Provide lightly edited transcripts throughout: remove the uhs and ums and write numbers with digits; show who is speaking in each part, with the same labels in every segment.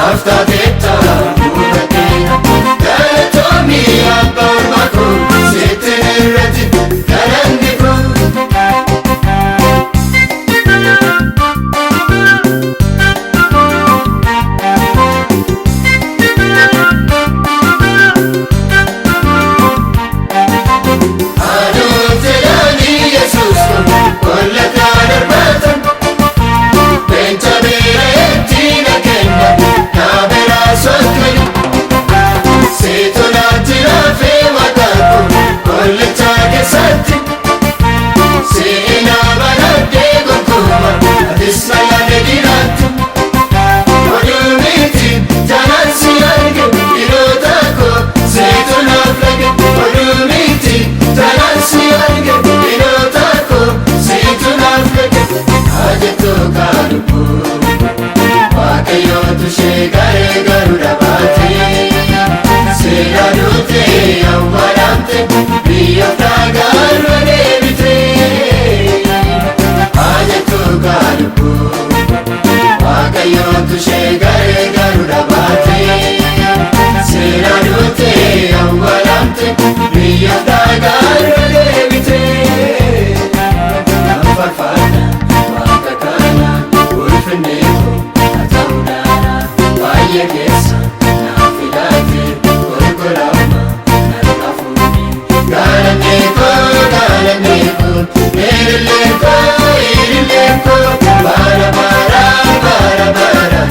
Speaker 1: Naaf taateetta bu'uura keenya. Galatoomii abbaa ormaa koo, sitti irratti galanni koo. Aduun jedhanii Yesuus kun hollataa darbatan. Leenca beela'eetti na kenna, na biraa sokkani. Seetonaatti lafee Waaqaa koo hollichaa keessatti. Seenaa banadhee gonkumaa, atis na yaade diraatti. Oduu miti jalaan si arge, dhiirota koo seetonaaf lage. Oduu miti jalaan si arge, dhiirota koo seetonaaf lage. Ajjeetuu kaalubbuu Waaqayyootu ishee garee garuu dhabaatee. Seera duutee awwaalamte, biyya gaarra deebitee. Ajjeetuu kaalubbuu Waaqayyootu ishee garee garuu dhabaatee. Seera duutee awwaalamte, biyya gaarra deebitee. Nan farfadha Waaqa kana, ulfinni koo haa ta'u daara. Baay'ee keessa naaf filate, qulqullaa'ummaa narraa fuudhe. Galanni koo, galanni koo, ilillee koo, ilillee koo, bara bara bara baraan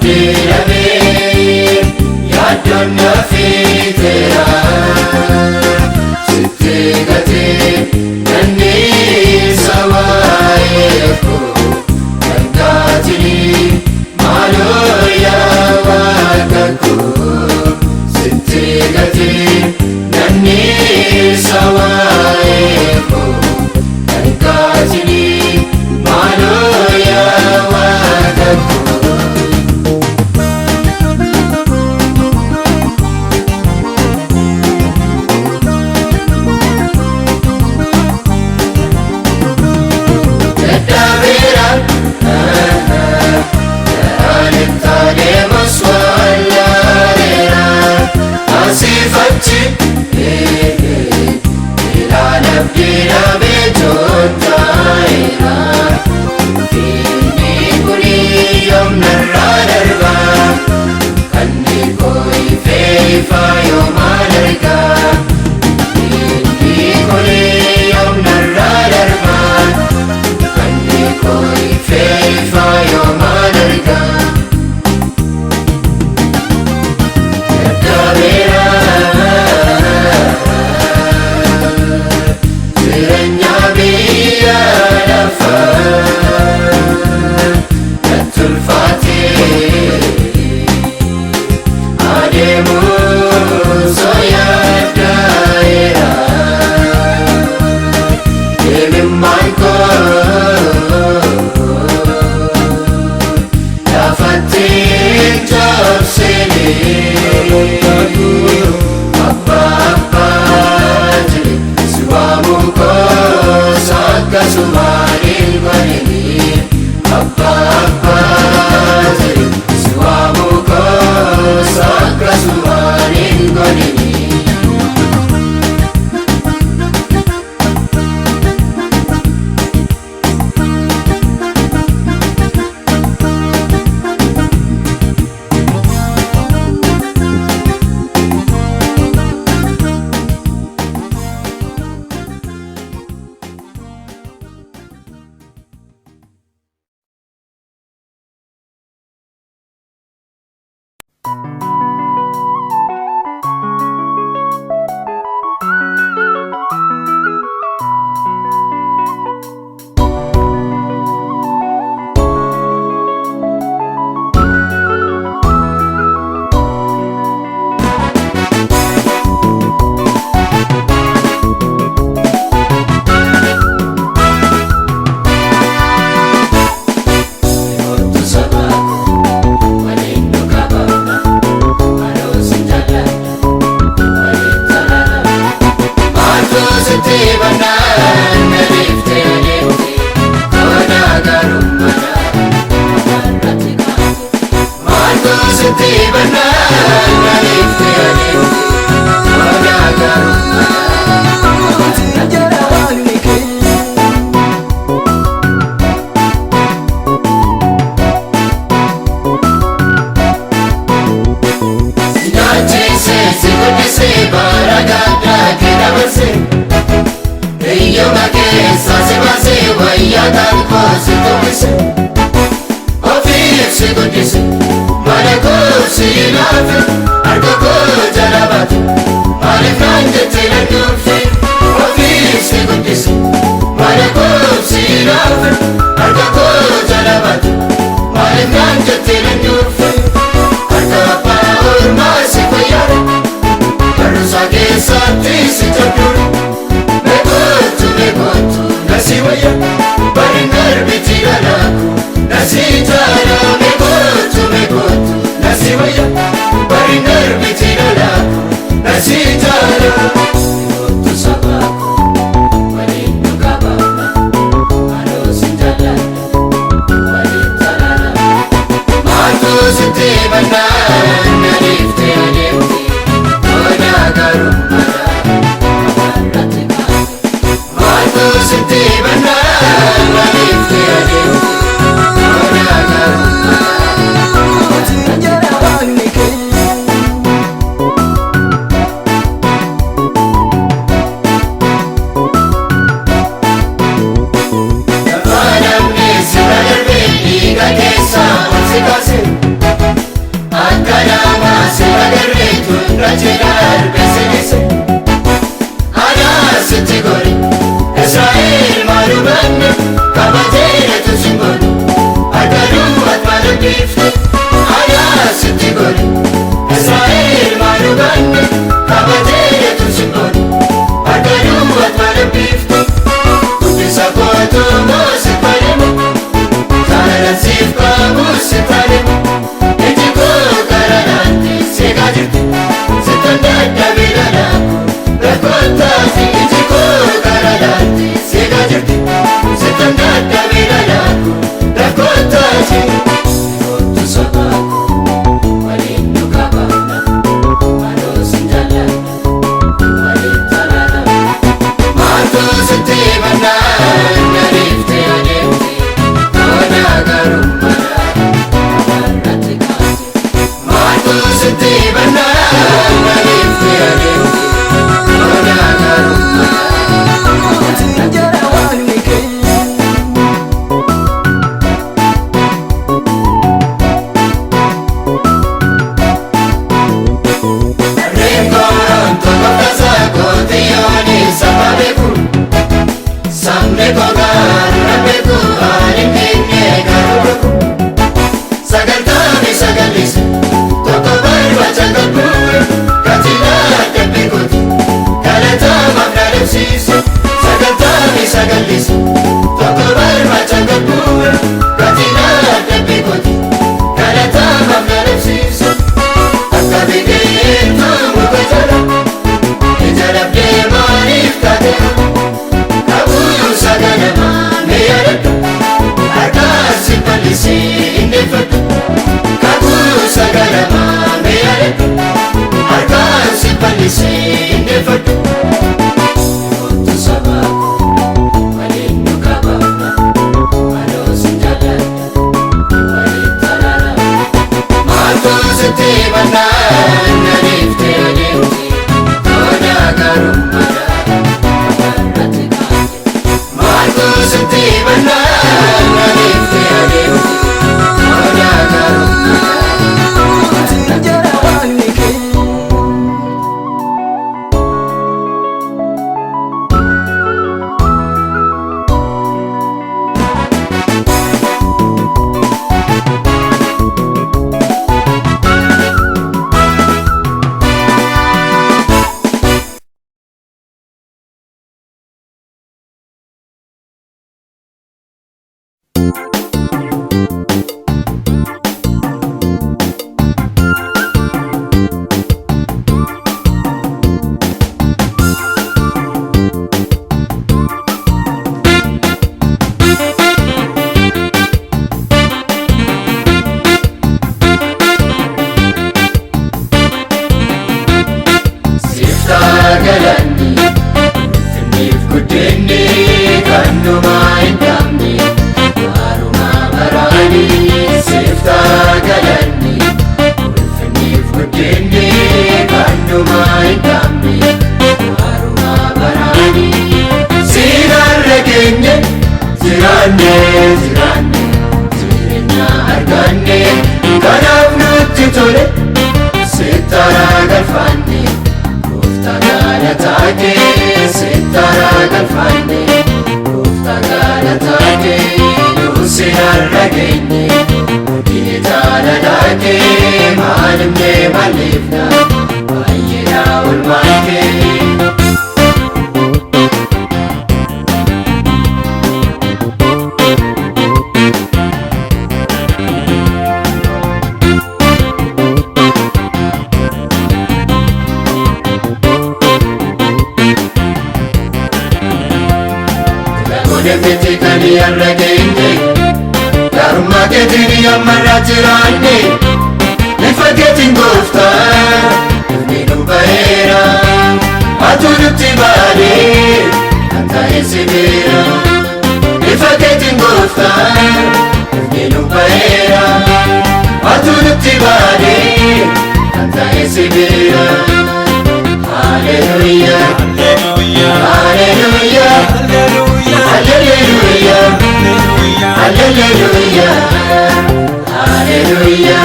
Speaker 1: Abdii dhabee yaaddoon na fiixeera. Sitti gatee nanniisa waa'ee koo dhangaatiin maaloo yaa waaqa koo. Sitti gatee nanniisa waa'ee koo dhangaatiin maaloo yaa waaqa koo. Dadhabeera ani taanee maswallaareera asiifachi ilaala abdii dhabee joontaa'eera. Fiinni kuni yoom narraa darba kanni koo ifee ifaa yoomaan argaa. Fiinni kuni yoom narraa darba kanni koo ifee ifaa yoomaan argaa. Dadhabeera jireenya biyya lafaa natti ulfaatee adeemuu soyaaddaa'eera. Imimmaan koo lafatti cabsinee abbaa abbaa jedhe si waamuu koos akkasumaan hin godhini. Abbaa abbaa jedhe si waamuu koos akkasumaan hin godhini. Kootu sabaa koo waliin nu qabamna anoo si jaalladha waliin tararama. Maaltu sitti bannaan na dhiiftee adeemte koona garummaa irratti kaate. Maaltu sitti bannaan na dhiiftee adeemte koona garummaa
Speaker 2: Jala waaqni kee.
Speaker 1: Nyaachise si guddise bara gaddaa kee dabarse hiyyuma keessa si baase wayyaa taankoo si tuwwise ofiif si guddise mana koo si laafe harka koo jala baate maaliif naan jettee nan dhufe ofiif si guddise mana koo si laafe harka koo jala baate maaliif naan jettee nan dhufe. Harka abbaa ormaa si fayyaadha. Barumsa keessatti si jabduudha. Meeqootu meeqootu na si wayya. Bari darbiti dhalaaku na si jaala. Meeqootu meeqootu na si wayya. Bari darbiti dhalaaku na si jaala. Kootu sabaa koo waliin nu qabamna. Anoo si jaalladha waliin tararama. Maaltu sitti bannaan na dhiiftee adeemte koona garummaa irratti kaate. Maaltu sitti bannaan na dhiiftee adeemte koona garummaa. sitti bannaan naniifte adeemti qodaa gaarummaa.
Speaker 2: Siin jala waaqni keenya.
Speaker 1: Reekoon tokko kootiyyoon saba beeku. Sabni koo gaara beeku ani miidhee garuu beeku. Sagantaani sagalisi tokko barbaacha qabu katilaa deebiikuti galataa maaf dhabsiisu. Sagantaani sagalisi tokko barbaacha qabu katilaa deebiikuti galataa maaf dhabsiisu. Akka biqiltuu muka jala ija dhabdee maaliif taateera? Kabuun sagalamaa mee yaadadhu harkaan si bal'isee indeeffadhu. Kabuun sagalamaa mee yaadadhu harkaan si bal'isee indeeffadhu. Kottu sabaa waliin nu qabaafna anoo si jaalladha waliin taraara. Maaltu sitti bannaan naniifte adeemti qodaa gaarummaadhaan irratti kaate. Maaltu sitti bannaan naniifte adeemti qodaa gaarummaadhaan.
Speaker 2: Siin jala waaqni keenya.
Speaker 1: Siftaa galanni finfiif guddinni kan numaa hin qabne haarumaa baraani. Siftaa galanni finfiif guddinni kan numaa hin qabne haarumaa baraani. Siinarra geenye jiraanne jiraanne jireenya arganne kanaaf nutti tole sittara galfanne. Gooftaa galataa kee sittara galfanne gooftaa galataa kee nuusi har'a geenye argine jaalalaa kee maalimne maaliifna baay'eedha olmaan kee. Odeeffiti kan har'a geenye gaarummaa keetiin ammarraa jiraanne ifa keetiin gooftaa ifni nu ba'eera atu nutti baanee kan ta'e si beera ifa keetiin gooftaa ifni nu ba'eera atu nutti baanee kan ta'e si beera. Hallelujah, hallelujah, hallelujah. Hallelujah, hallelujah, hallelujah,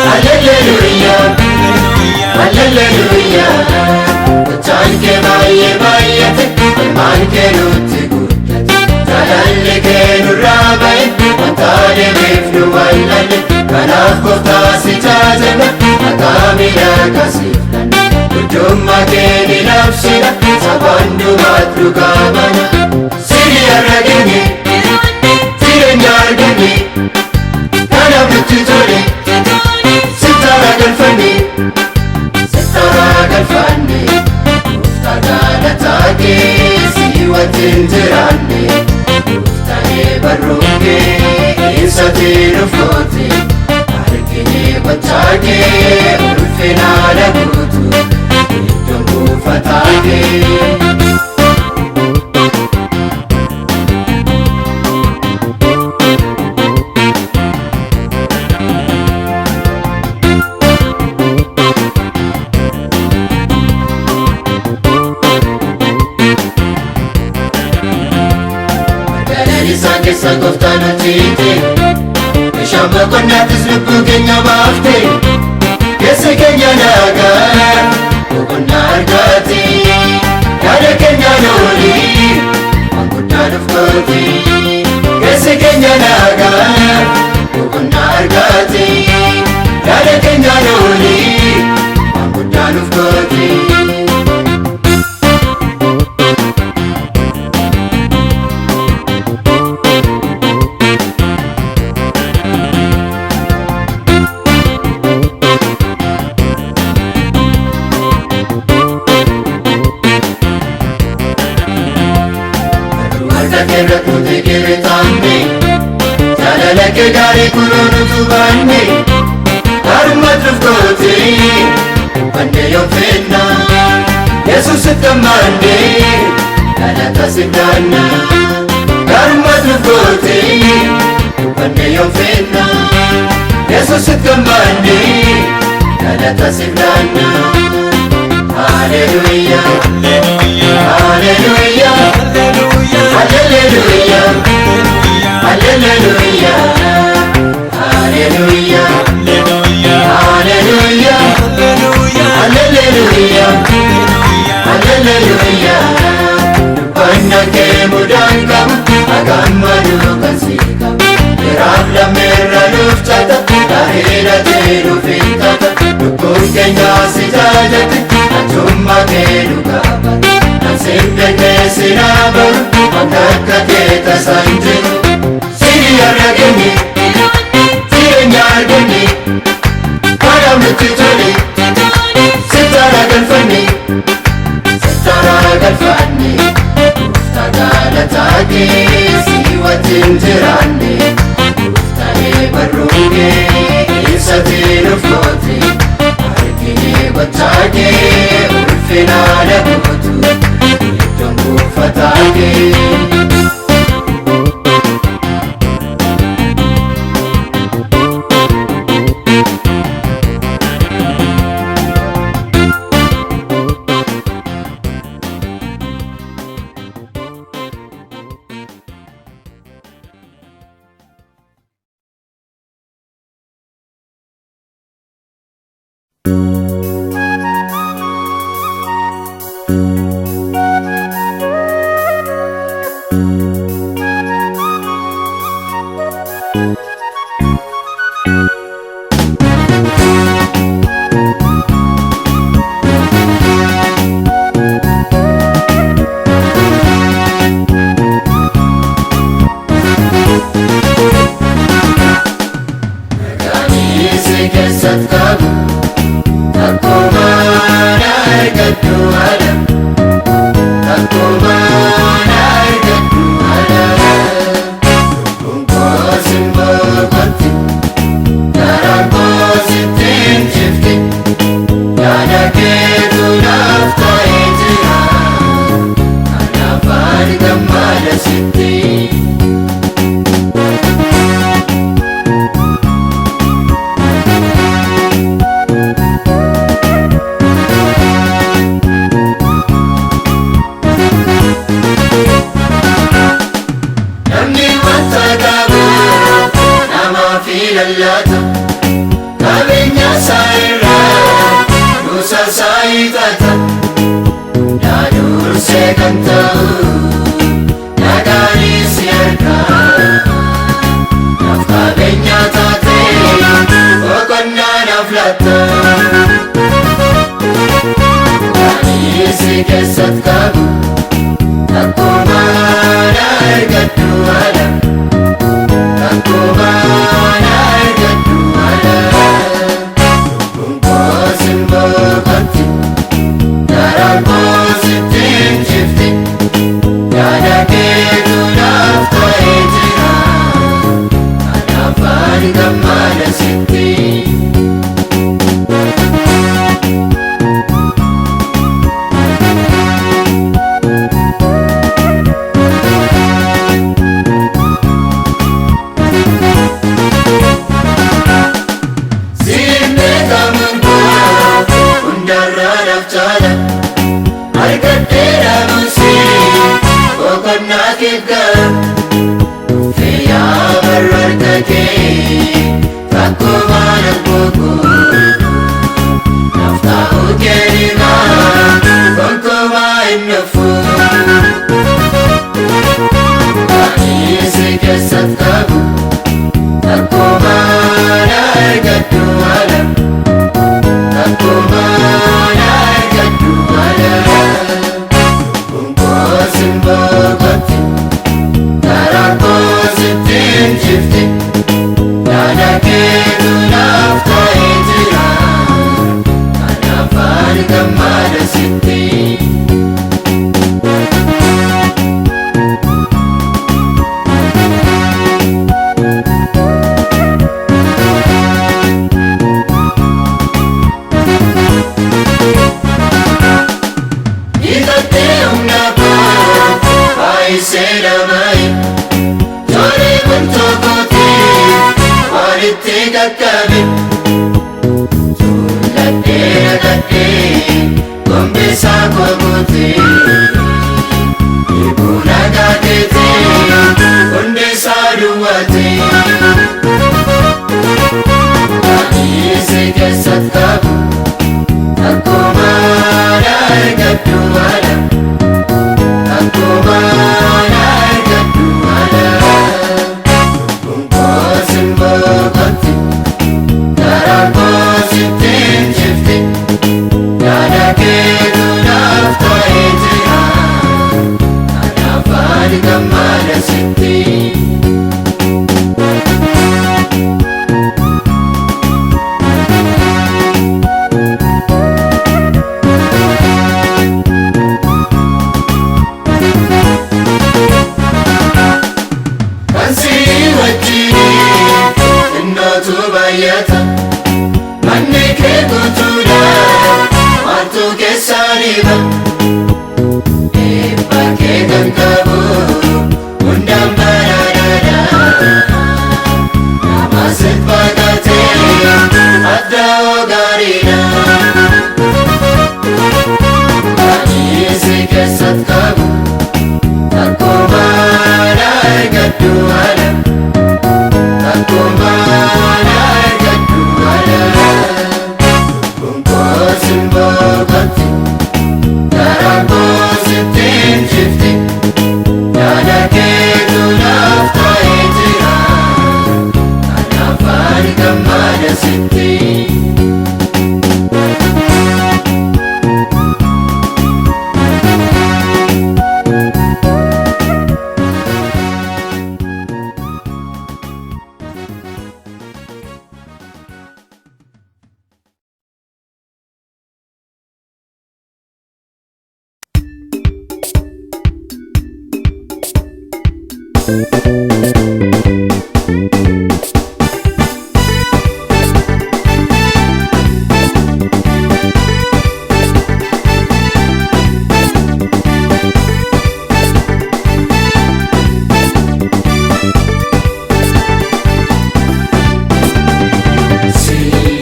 Speaker 1: hallelujah, hallelujah. Gochaan kee baay'ee baay'ate, ilmaan kee nutti guddate. Jaalalli kee nurraa ba'e, wanta deemeef nu wallalle. Kanaaf gooftaa si jaajanna, maqaa miidhagaa siif laanna. Guddummaa kee ni labsina, saba hundumaatti dhugaa baana. Sini har'a geenye, jireenya arganne, kanaaf nutti tole, sittara galfanne, sittara galfanne. Gooftaa galataa kee si wajjin jiraanne, gooftaan barruun kee eessatti dhufoote, argine gochaa kee ulfina guutu, iddoon buufataa kee. Iddoo boqonnaattis lubbuu keenya baafte. Keessa keenya nagaa boqonnaa argate. Yaada keenya loolii waan guddaa nuuf goote. Keessa keenya nagaa boqonnaa argate. Yaada keenya loolii waan guddaa nuuf goote. Harka keerra kuutee keerre taanne, jaalala kee gaarii kunoo nutu baanne, gaarummaa nuuf goote, fannee yoo fenna, Yesuus itti ammaanne, galata si daanna. Gaarummaa nuuf goote, fannee yoo fenna, Yesuus itti ammaanne, galata si daanna. Hallelujah, hallelujah. Hallelujah, hallelujah, hallelujah, hallelujah, hallelujah, hallelujah. Dubbannaan kee mudaan qabu, hagammaduu kan si qabu. Jiraaf lammeerra nuuf cata, gaariidha ta'e nuuf hin tata. Lubbuun keenya si jaallatti, achummaa kee nu qabata. Kan beekne sinaa baru, wanta akka kee tasaan jiru. Sini arganii, jireenya arganii, kanaaf nutti tole, sittara galfanne, sittara galfanne. Gooftaa galataa kee si wajjin jiraanne, gooftaa barruun kee ibsatee nuuf goote, arginee gochaa kee ulfina gootu, iddoon buufataa kee. Nagaan keessatti qabu, akkuma argadhu haala, akkuma argadhu haala. Lubbuun koo sin boqotti, garaan koo sitti hin cifti, yaada keetu naaf ta'ee jira, kanaaf ani gammada sitti. Namni wanta qabu namaaf lallaata. Qabeenya isaa irraa nuusa isaa hiixata. Hundaa dursee kan ta'u nagaanis si harkaa. Naaf qabeenya taate boqonnaa naaf laatta. Ani si keessatti qabu akkuma argadhu haala, akkuma argadhu haala. Lubbuun koo sin boqotti, garaan koo sitti hin cifti, yaada keetu naaf ta'ee jira, kanaaf ani gammada sitti. Siin beekamuun koo hundarraa naaf caala. Argadheera musee boqonnaa kee ga'a. Fayyaa barru harka kee hin jifti. Yaada keetu naaf ta'ee jira. Kanaaf ani gammada sitti. Ijattee humna koo baay'isee dhama'e. Tole guntoo kootee walitti qaqqabe. Tuulladhee dhaqadhee gombisaa koo guutee. Eeboo nagaa keetee hundeessaa duwwaatee. Ani si keessatti qabu akkuma argadhu haala. Akkuma argadhu haala. Lubbuun koo sin boqotti, garaan koo sitti hin jifti. Yaada keetu naaf ta'ee jira. Kanaaf ani gammada sitti. Kan si wajjin xinnootu baay'ata. Manni kee guutuudha, maaltu keessaa dhiba? Eebba kee kan qabu hundaan badhaadhaadha. Nama sitti baqatee adda gaariidha. Ani si keessatti qabu akkuma argadhu haala. Akkuma argadhu haala. Lubbuun koo sin boqotti, garaan koo sitti hin jifti. Yaada keetu naaf ta'ee jira. Kanaaf ani gammada sitti.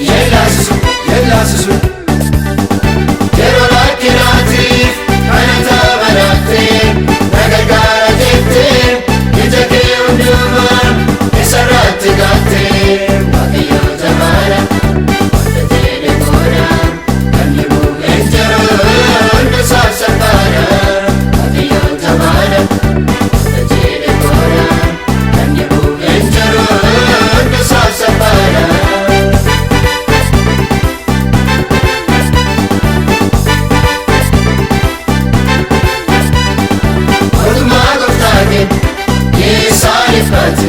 Speaker 1: Yellaasisu, yellaasisu. Yeroo rakkinaatiif kana taphanattee, na gargaara jettee, ija kee hundumaa isarratti gaattee. Waaqayyo jabaadha, wanta jedhe godha, kan dhibu hin jiru, hundusaaf salphaadha. Waaqayyo jabaadha, wanta jedhe godha, kan dhibu hin jiru, hundusaaf salphaadha. Mootummaa gooftaa kee isaaniif baate,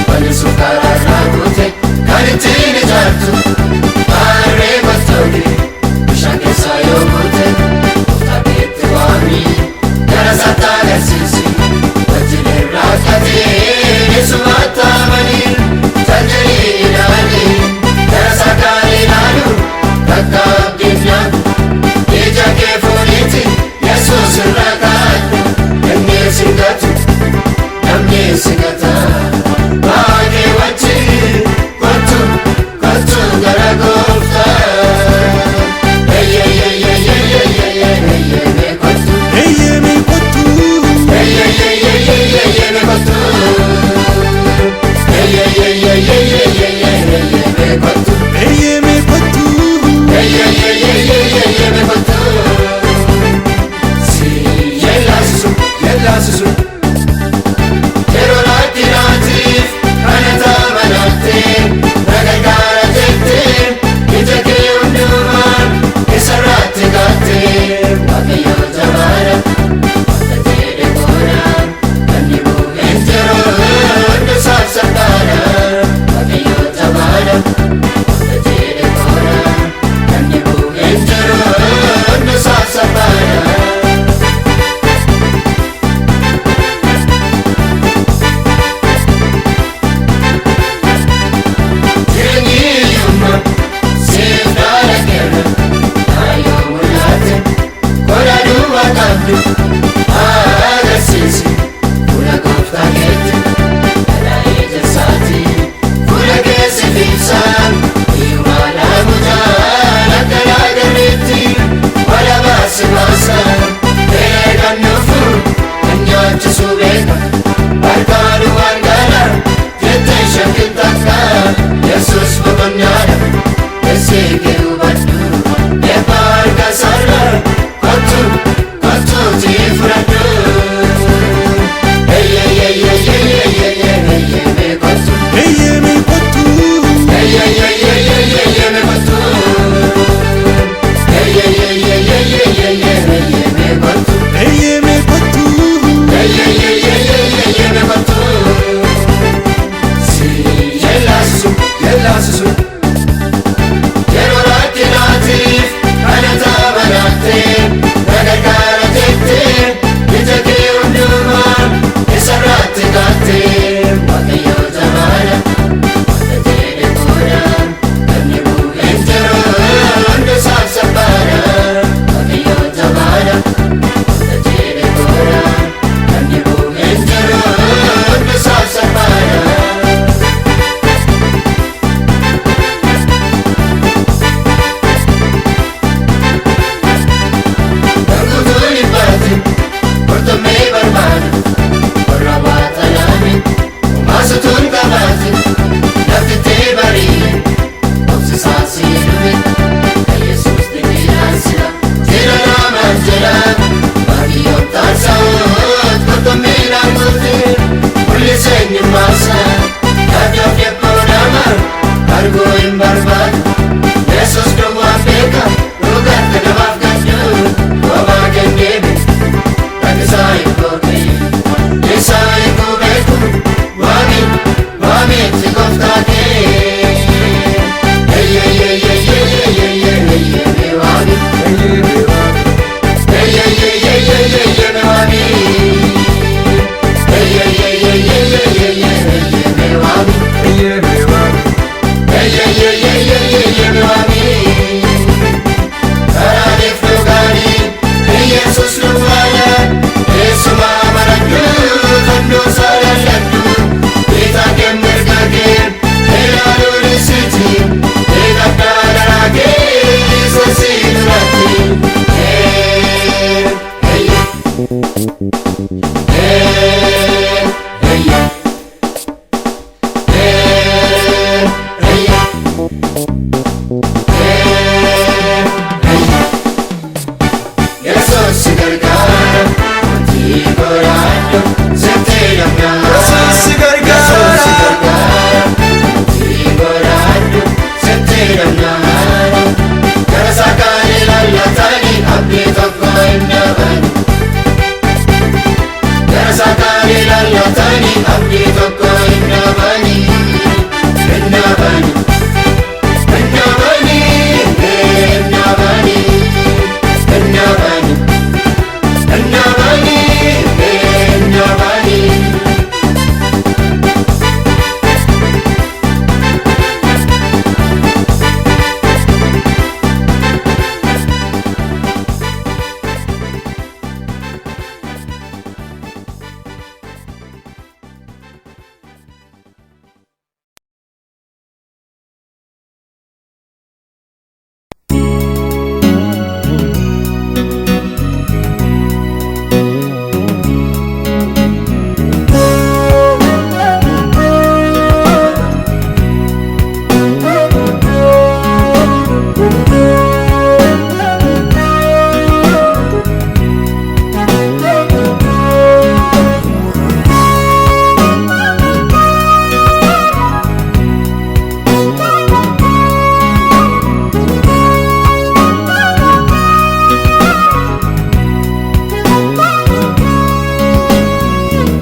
Speaker 1: bal'isuuf karaa irraa guute, kan ittiin ijaartu harree goftooge bishaan keessaa yoo guute, gooftaa keetti waami, gara isaatti agarsiisi, wajjin irraa qabatee isumatti amanii, jaljalii ilaali, gara isaa kaan ilaalu takka abdiif nyaatu. Ija kee fooniiti Yesuus irraa kaadhu, namni si gatu, namni si gata. Baay'ee wajjin kottu, kottu gara gooftaa. Eeyyeeyyeeyyeeyyeeyyeeyyeeyyee kottu.
Speaker 3: Eeyyame kottu.
Speaker 1: Eeyyeeyyeeyyeeyyeeyyee kottu. Eeyyeeyyeeyyeeyyeeyyeeyyee kottu.
Speaker 3: Eeyyame kottu.
Speaker 1: Eeyyeeyyeeyyeeyyeeyyee kottu. Si yellaasisu, yellaasisu. Yeroo rakkinaatiif kana taphanattee, na gargaara jettee, ija kee hundumaan isarratti gaattee. Waaqayyo jabaadha, wanta jedhe godha, kan dhibu hin jiru, hundusaaf salphaadha. Yellaasisu yeroo rakkinaatiif kana taabanattee na gargaara jettee ija kee hundumaa isarratti gaattee. Waaqayyo jabaadha, wanta jedhe godha, namni bu'een jiru hunda isaaf salphaadha. Waaqayyo jabaadha, wanta jedhe godha, namni bu'een jiru hunda isaaf salphaadha. Danguutuun hin baate, qurxummii barbaada, warra baatanaani, homaasutuun qabaate, laftitti bari'e, obsisaa sii dhufe, kan Yesuus dinqiidhaan sila, jira namaan jira, baadiyyoon taasisuut, qurxummiidhaan guute, mul'isa eenyummaasaa, yaadoof dhiphoo nama, arguu hin barbaadu, Yesuus duwwaan beeka, dhugaatti namaaf gaddu, homaa kenneeme, rakkisaa hin goone, isaa eeguu beeku, waami, waamichi gooftaa kee. Eeyyeeyyeeyyeeyyeeyyeeyyeeyye waami, eeyyeeyyeeyyeeyyeeyye waami, eeyyeeyyeeyyeeyyeeyye waami. Eeyyeeyyeeyyeeyyeeyye waami. Karaaniif dhugaatii Yesuus duwwaadha. Eessumaa baradhu, fannoo isaa laalladhu. Bitaa kee mirga kee ilaaluu dhiisiti. Eegadhaa garaa kee isa si duratti. Eeyyee. Eeyyee. Eeyyee. Yesuus si gargaara, wanti goraadhu sitti namnaa.
Speaker 3: Yesuus si gargaara.
Speaker 1: Yesuus si gargaara, wanti goraadhu sitti namnaa. Gara sakaan ilaallatanii abdii tokko hin dhaban. Gara sakaan ilaallatanii abdii tokko hin dhabanii. Hin dhabanii. Hin dhabanii. Hin dhabanii. Hin dhabanii. Hin dhabanii. Hin dhabanii.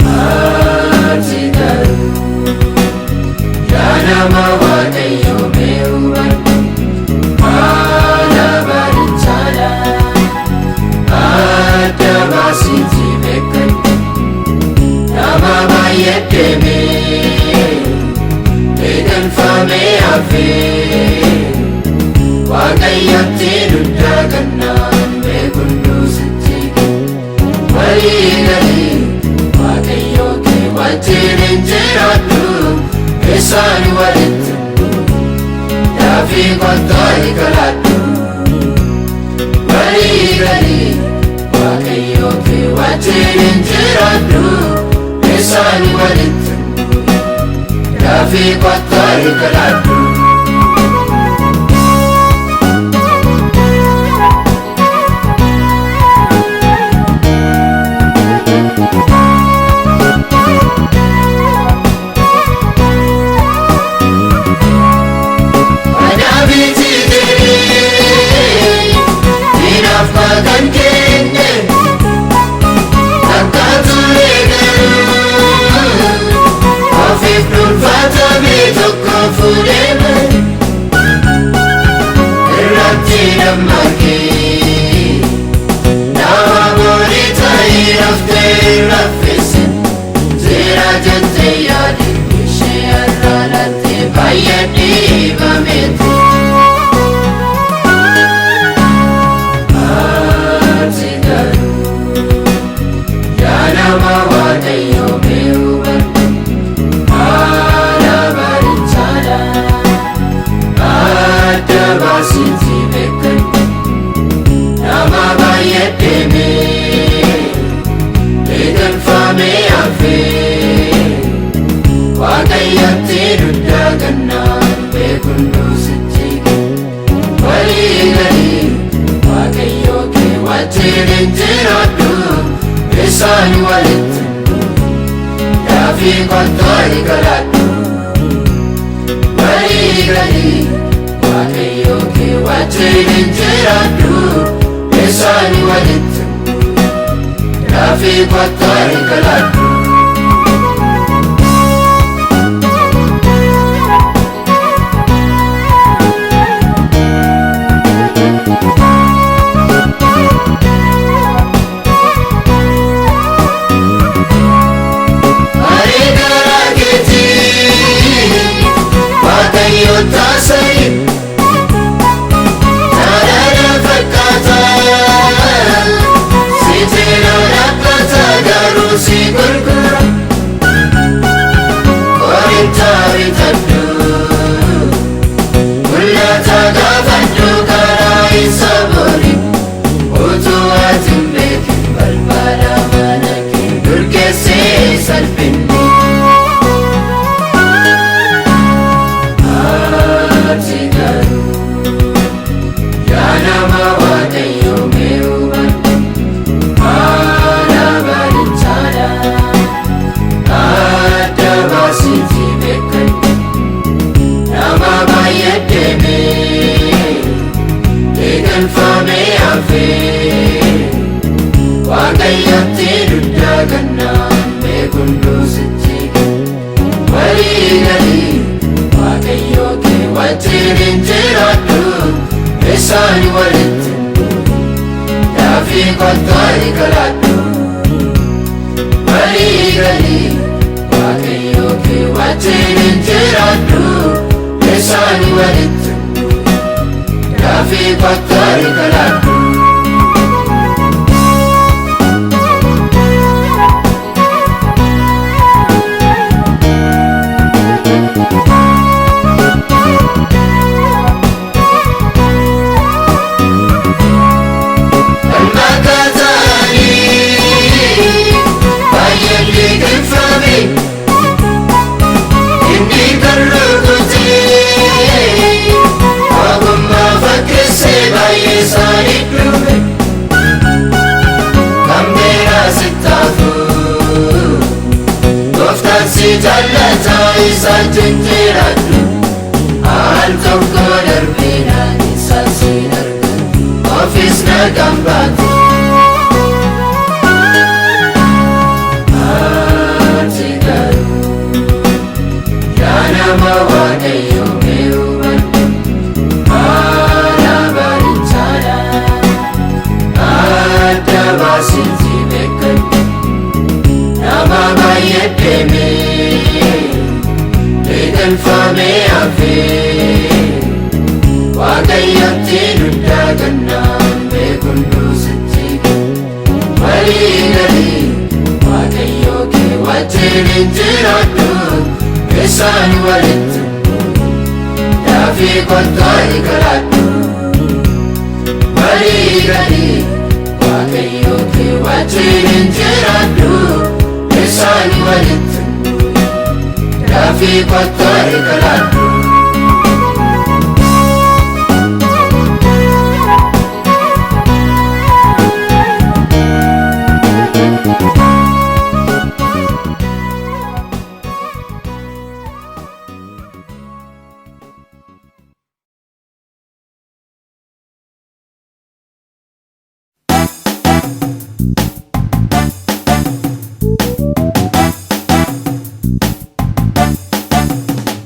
Speaker 1: Ati garuu yaa nama Waaqayyoo mee hubadhu, haala barichaadha adda baasiitii beekadhu. Nama baay'ee deemee eegalfamee hafee Waaqayyotti dugda gannaan beekunduu sitti kenna. Walii galii Waaqayyoo kee wajjin hin jiraadhu, isaan walitti daafii kottaa hiikaladhu. Walii galii Waaqayyoo kee wajjin hin jiraadhu, isaan walitti daafii kottaa hiikaladhu. Adaabiti ta'ee diinaaf maqaan kenne akka ture garuu ofiif dhuunfatamee tokko fuudhee. Dammaqii nama borii ta'ii raftee raffise jira jettee yaadi ishee irraa baay'ee dhiibameeti. Ati garuu yaa nama Waaqayyoo mee hubadhu haala barichaadha adda baasiitii beekadhu nama baay'ee deemee liqimfamee hafee Waaqayyotti dugda gannaan beekunduu sitti walii galii Waaqayyoo kee wajjin jiraadhu isaan walitti daafii kottaa galadhu walii galii Waaqayyoo kee wajjin jiraadhu isaan walitti daafii kottaa galadhu. Ani garaa keetii Waaqayyo taasise jaalala fakkaata si cina dhaabbata garuu si gurgura qoricha bitadhu mul'ata gaafadhu karaa isa borii utuu ati hin beekin balbala mana kee durgeessee salphinni. Ati garuu yaa nama Waaqayyoo mee hubadhu haala barichaadha adda baasiitii beekadhu nama baay'ee deemee liqimfamee hafee Waaqayyotti dugda gannaan beekunduu sitti walii galii Waaqayyoo kee wajjin jiraadhu isaan walitti daafii kottaa galadhu walii galii Waaqayyoo kee wajjin jiraadhu isaan walitti daafii kottaa galadhu. Makatanii baay'ee liqimfame inni kan rukutee ogummaa fakkeessee baay'ee isaanii dhume kan beeraa sittaafu gooftaan si jaallata isa jijjiiradhu al tokko darbinaan isa sin argatu ofiis nagaan baatu. Ati garuu yaa nama Waaqayyoo mee hubadhu haala barichaadha adda baasiitii beekadhu nama baay'ee deemee liqimfamee hafee Waaqayyotti dugda gannaan beekunduu sitti walii galii Waaqayyoo kee wajjin jiraadhu isaan walitti daafii kottaa galadhu walii galii Waaqayyoo kee wajjin jiraadhu isaan walitti daafii kottaa galadhu.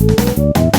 Speaker 3: Thank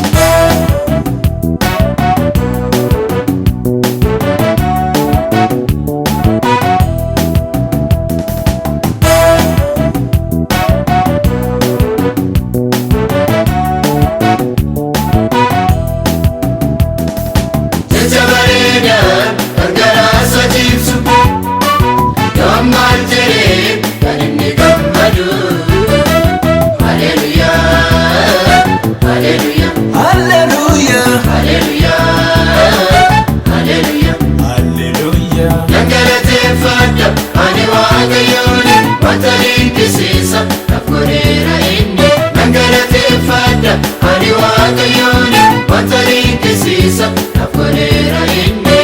Speaker 1: Ani Waaqayyoon wanta dinqisiisa naaf godheera inni.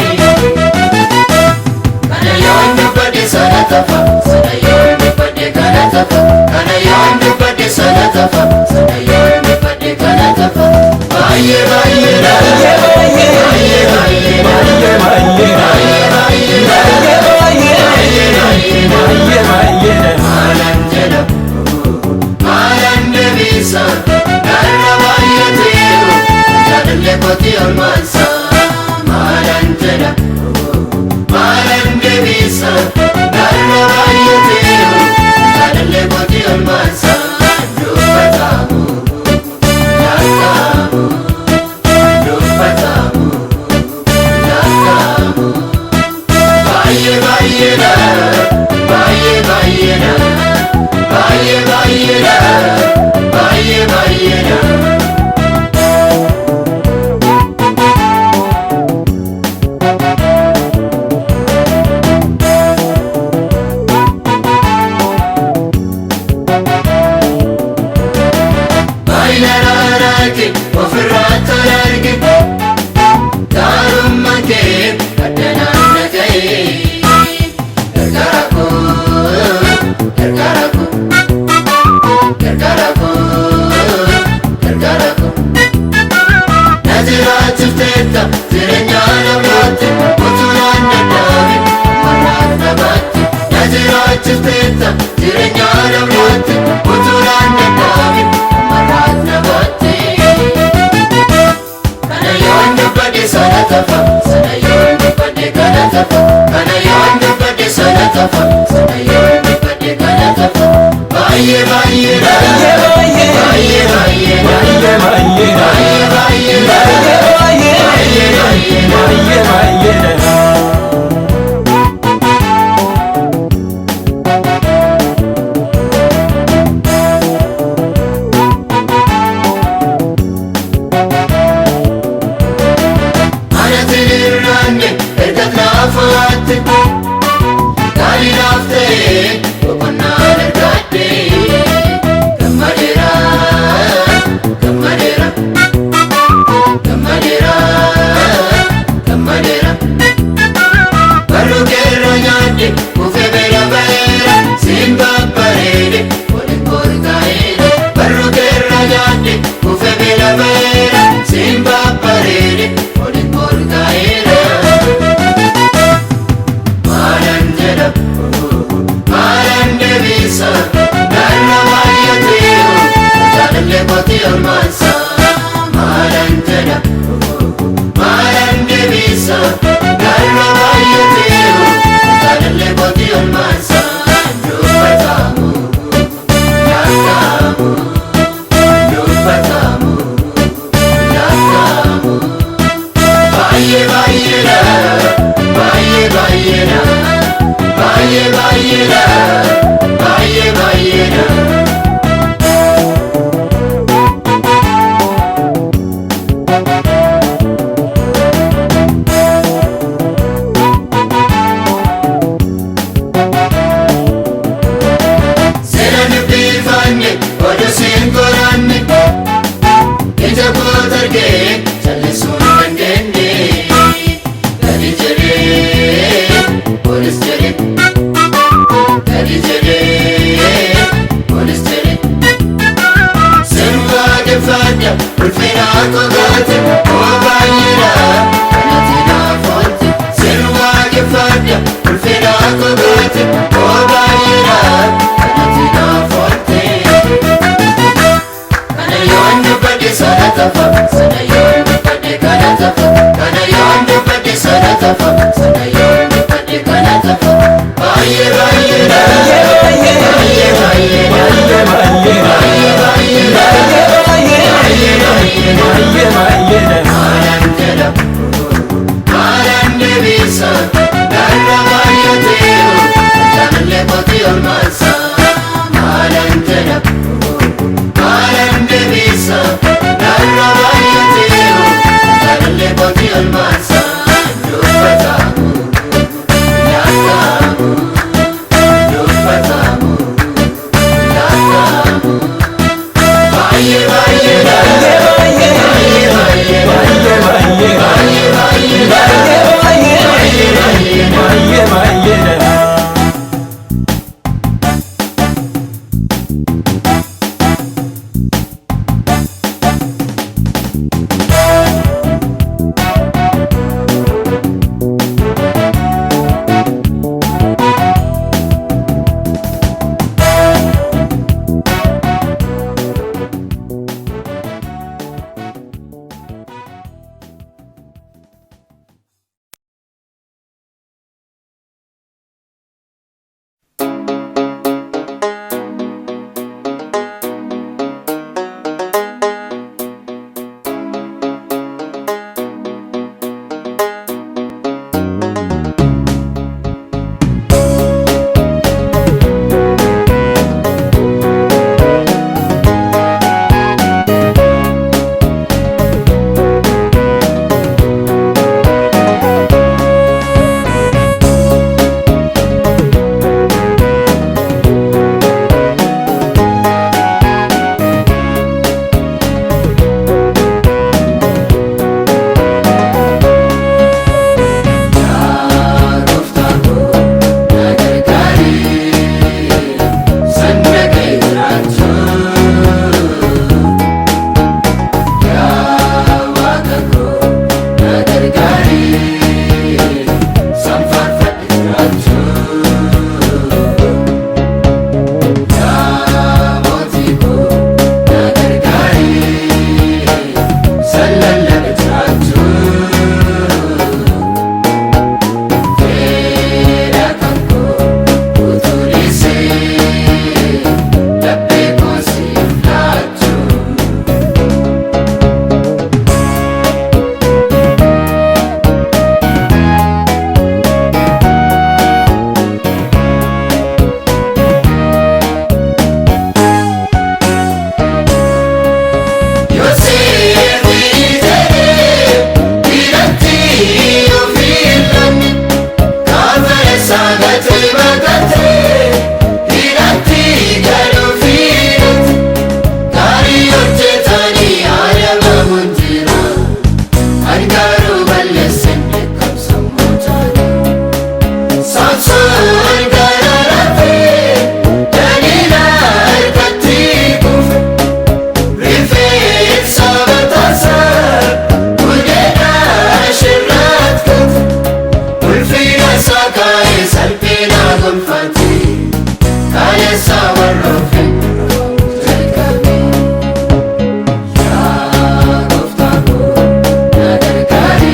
Speaker 1: Kana yoon dubbadhe sana tafa, sana yoon dubbadhe kana tafa, kana yoon dubbadhe sana tafa, sana yoon dubbadhe kana tafa. Baay'ee baay'eedha, baay'ee baay'eedha, baay'ee baay'eedha, baay'ee baay'eedha. Maalan jedha, maalan deebisa, narra baay'ateeru, jaalallee kooti olmaansa. Maalan jedha, maalan deebisa, narra baay'ateeru, jaalallee kooti olmaansa. Dubbatamu, lakkaa'amu, dubbatamu, lakkaa'amu. Baay'ee baay'eedha, baay'ee baay'eedha, baay'ee baay'eedha, baay'ee baay'eedha. Baay'ina ofirraa tola arge, gaarummaan kee addanaan na ga'e. Gargaara koo, gargaara koo, gargaara koo, gargaara koo. Na jiraachifteetta jireenya namootti, utuu naan dadhabe marraaf na baatte. Na jiraachifteetta jireenya namootti, utuu naan dadhabe marraaf na baatte. Kana yoon dubbadhe sana tafa, sana yoon dubbadhe kana tafa, kana yoon dubbadhe sana tafa, sana yoon dubbadhe kana tafa. Baay'ee baay'eedha, baay'ee baay'eedha, baay'ee baay'eedha, baay'ee baay'eedha. Anatti nirraanne erga naafaatti, gaarii naaf ta'e boqonnaan argadhe. Gammadeera, gammadeera, gammadeera, gammadeera. Barruu keerra nyaadhe kufee beela ba'eera, siin babbareede waliin korkaa'eera. Barruu keerra nyaadhe kufee beela ba'eera, siin babbareede waliin korkaa'eera. Maalan jedha, maalan deebisa, narra baay'ateeru, jaalallee kooti olmaansa. Maalan jedha, maalan deebisa, narra baay'ateeru, jaalallee kooti olmaansa. Dubbatamu, lakkaa'amu, dubbatamu, lakkaa'amu. Baay'ee baay'eedha, baay'ee baay'eedha, baay'ee baay'eedha, baay'ee baay'eedha. Seera dubbifanne oduu siin qoranne, ija koota argee callisuu hin dandeenye. Gadi jedhee olis jedhee, gadi jedhee olis jedhee. Sin waaqeffadha ulfina koo goote, koo baay'eedha kanatti naaf oolte. Sin waaqeffadha ulfina koo goote, koo baay'eedha kanatti naaf oolte. Kana yoon dubbadhe sana tafa, sana yoon dubbadhe kana tafa, kana yoon dubbadhe sana tafa, sana yoon dubbadhe kana tafa. Baay'ee baay'eedha, baay'ee baay'eedha, baay'ee baay'eedha, baay'ee baay'eedha. Maalan jedha, maalan deebisa, narra baay'ateeru, Nan lallabe jiraachuu. Fedha kan koo utuu dhiisee laphee koo siif laachuu. Samson gararate, Dalila harkatti kufe. Rifeensa mataasaa gudeedhaa shirraat kate. Ulfina isaa kaa'ee salphina gonfate. Kaleessa warra ofiin jalqabe. Yaa gooftaa koo na gargaari.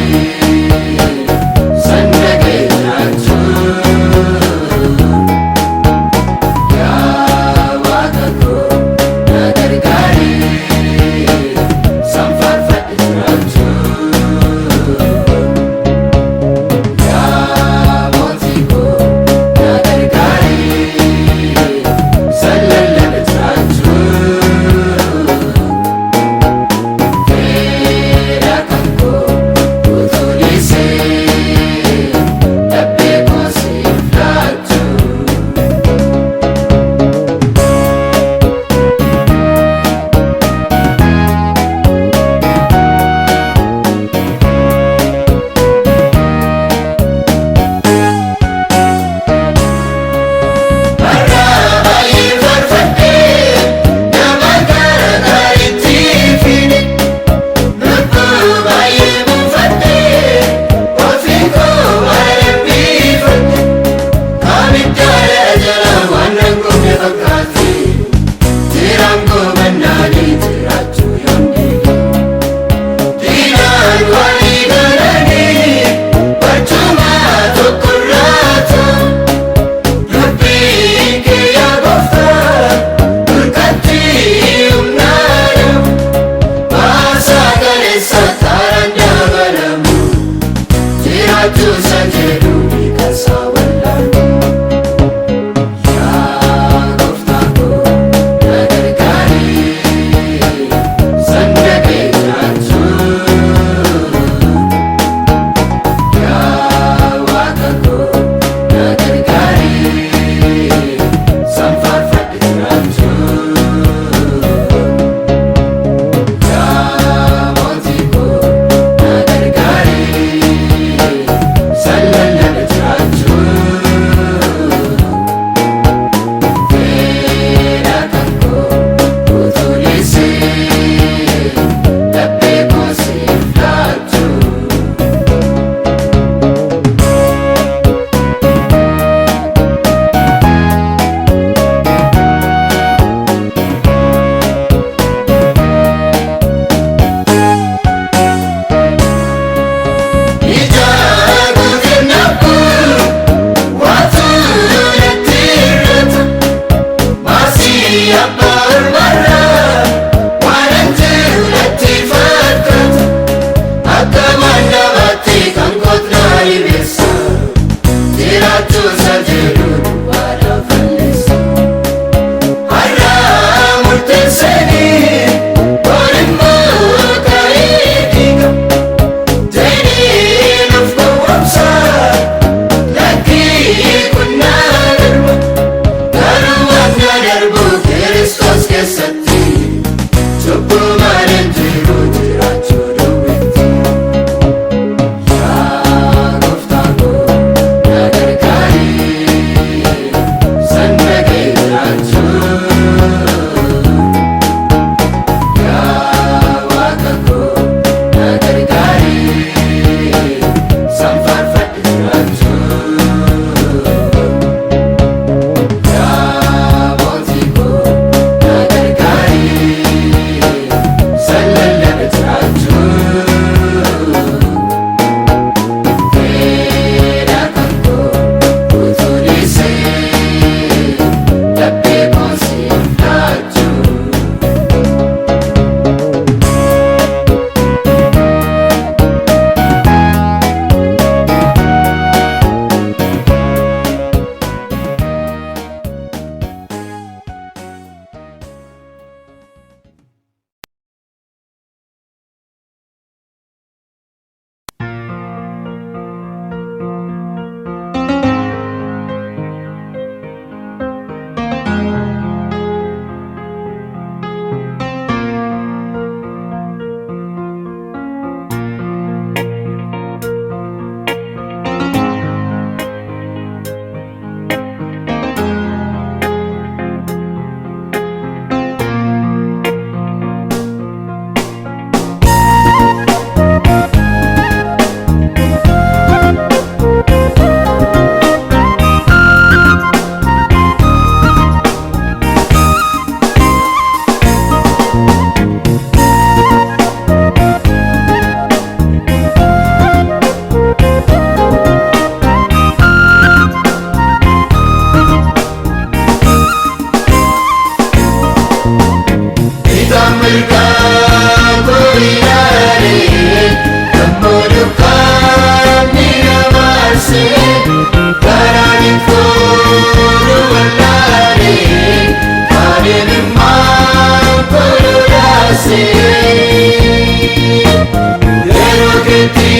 Speaker 1: Yeroo keetti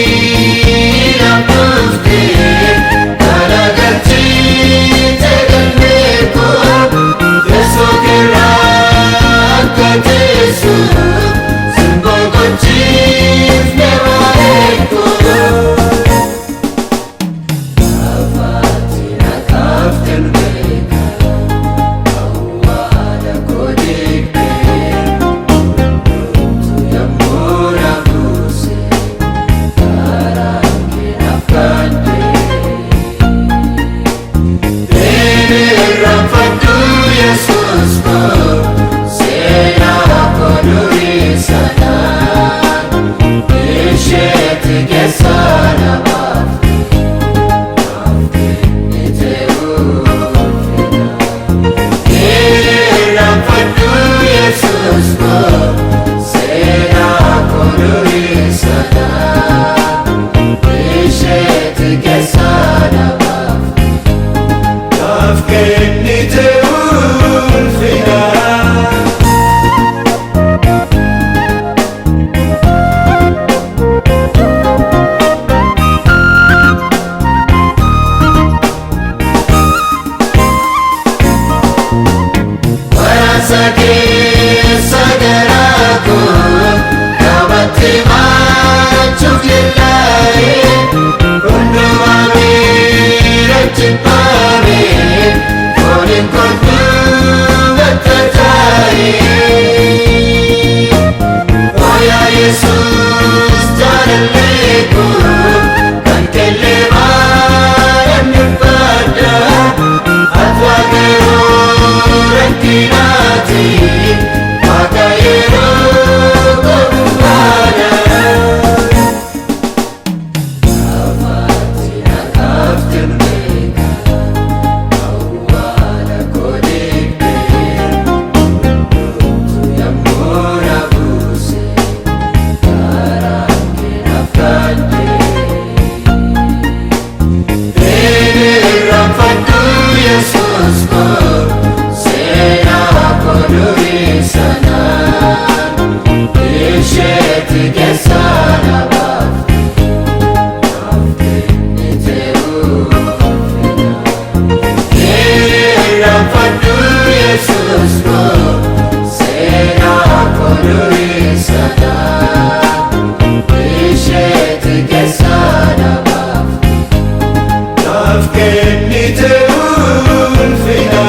Speaker 1: naaf dhuftee garagalchite galmee koo teessoo keerraa akka teessu simboo gochiifne waa'ee koo. Afaatti nakaaften beeka awwaala koo dhiqee hundumtu yommuu na buuse karaan kee naaf kandee. Inni irraanfadhu Yesuus koo seenaa koo durii sanaan isheetti keessa na baafte naaf kennite ulfina. Inni irraanfadhu Yesuus koo seenaa koo durii sanaan isheetti keessa na baafte.
Speaker 3: Naaf kennite ulfina.
Speaker 1: Waraansa keessa garaa koo qabatti maachuuf yellaa'e hundumaa miira jibbaame fooniin kolfuu bakka taa'e. Oyaa Yesuus jaalallee koo kan kellee maalaan dubbadha. Ati waaqayyoo rakkinaati waaqa yeroo godhumaadha. Afaatti nakaaften beeka awwaala koo dhiqee hundumtu yommuu na buuse karaan kee naaf kandee. Inni irraanfadhu Yesuus koo seenaa koo durii sanaan isheetti keessa na baafte naaf kennite ulfina. Inni irraanfadhu Yesuus koo seenaa koo durii sanaan isheetti keessa na baafte.
Speaker 3: Naaf kennite ulfina.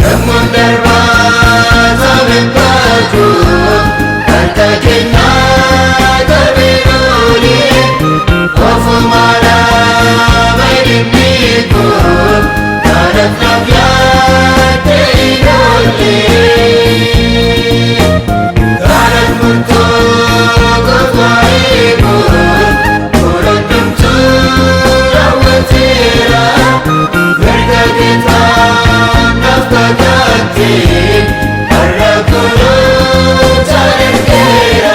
Speaker 1: Namoonni darbaa taa'ee baatu harka kennaa qabee oolee ofuma lafa dhimmiku kanaaf naaf yaadde ijoollee. Kanaaf murtoo qophaa'ee koo hundumtuu raawwateera. Mirga keetaan naaf kakaatte har'a kunuunsa ergeera.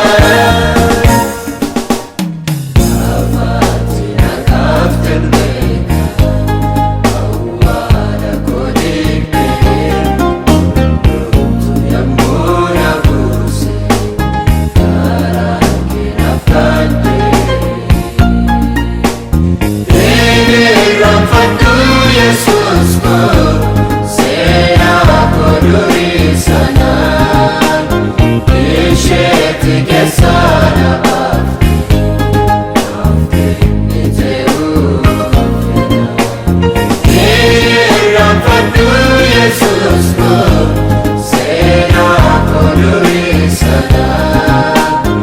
Speaker 1: Afaatti nakaaften beeka awwaala koo dhiqee hundumtu yommuu na buuse karaan kee naaf kandee. Inni irraanfadhu Yesuus koo seenaa koo durii sanaan isheetti keessa na baafte naaf kennite ulfina. Inni irraanfadhu Yesuus koo seenaa koo durii sanaan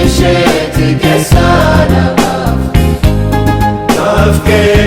Speaker 1: isheetti keessa na baafte.
Speaker 3: Naaf kennite